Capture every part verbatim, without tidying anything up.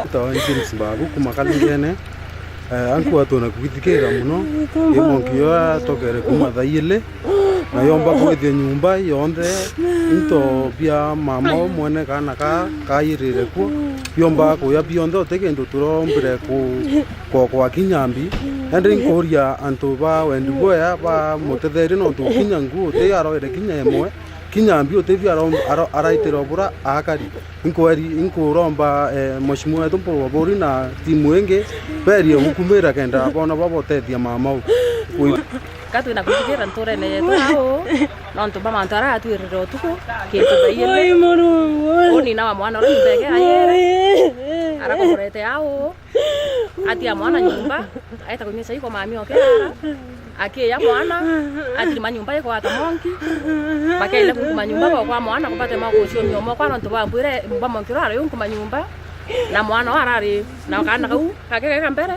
Ntawa James Mbabu kuma Kalingene. Eh, anku atona kwithikira muno. Imonki yo atokere kuma thaa ili. Na yomba kwithia nyumba yonthe. Into bia mama o mwene kana ka kairire kuo. Biomba kuya bionthe uti kindu turombire ku kwa, kwa kinya mbi. Ende nkuria antu ba wendi bwea ba mutetherie nontu kinya nguo uti aroire kinya imwe. Kinya mbi uti bia aro-, aro-, araitire o bura akari. Inkweri, inkuromba, eh, mheshimiwa wetu Mpuru wa Buri na timu ingi berie gukumira kenda bona babotethia mama u. Ka twina kwithikira nturene yetu au, nontu bwa mantu aria atwirire utuku, kintu thaa ili. Oi, Murungu. Unina wa mwana uria nyumba yake ayere, arakogorete au, atia mwana nyumba, aeta kunyua chai kwa mami oke ara, akiya mwana, atirima nyumba ikwata monki, bakeire kunkuma nyumba bokwa mwana, kubatema guciumia umwe kwa nontu bambwire, mba monki uria ari unkuma nyumba, na mwana o arari na kaana kau gake geka mbere,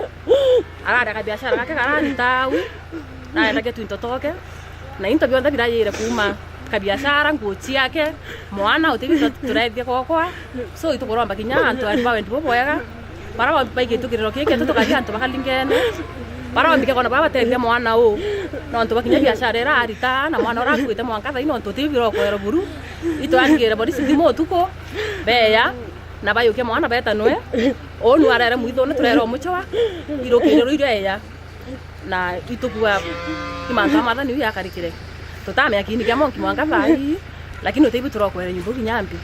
arari akabiashara gake kararita au, naendagia twinto toke. Na into bionthe birayire kuuma kabiashara, nguo ciake, mwana, uti bintu turethia kokwa. So, itukuromba kinya antu ari ba wendi bubwega, bara baigitwe kiriro kiki, tutukathia antu bakalingene, bara bambike kona bara batethia mwana u, nontu ba kinya biashara ira arita, na mwana ura akuite mwanka thaini, nontu uti birokwera buru. Itwarigire borisi thimu utuku, beya, na bayukia mwana betanwe, uu nu arere mwithune, turere umuchoa, irukiriro iria eya. Na itukua i mantu a Mwathani u yakarikire. Tutamea kiini kia monki mwanka thaa ii, lakini uti ibu turokwere nyumba kinya mbi.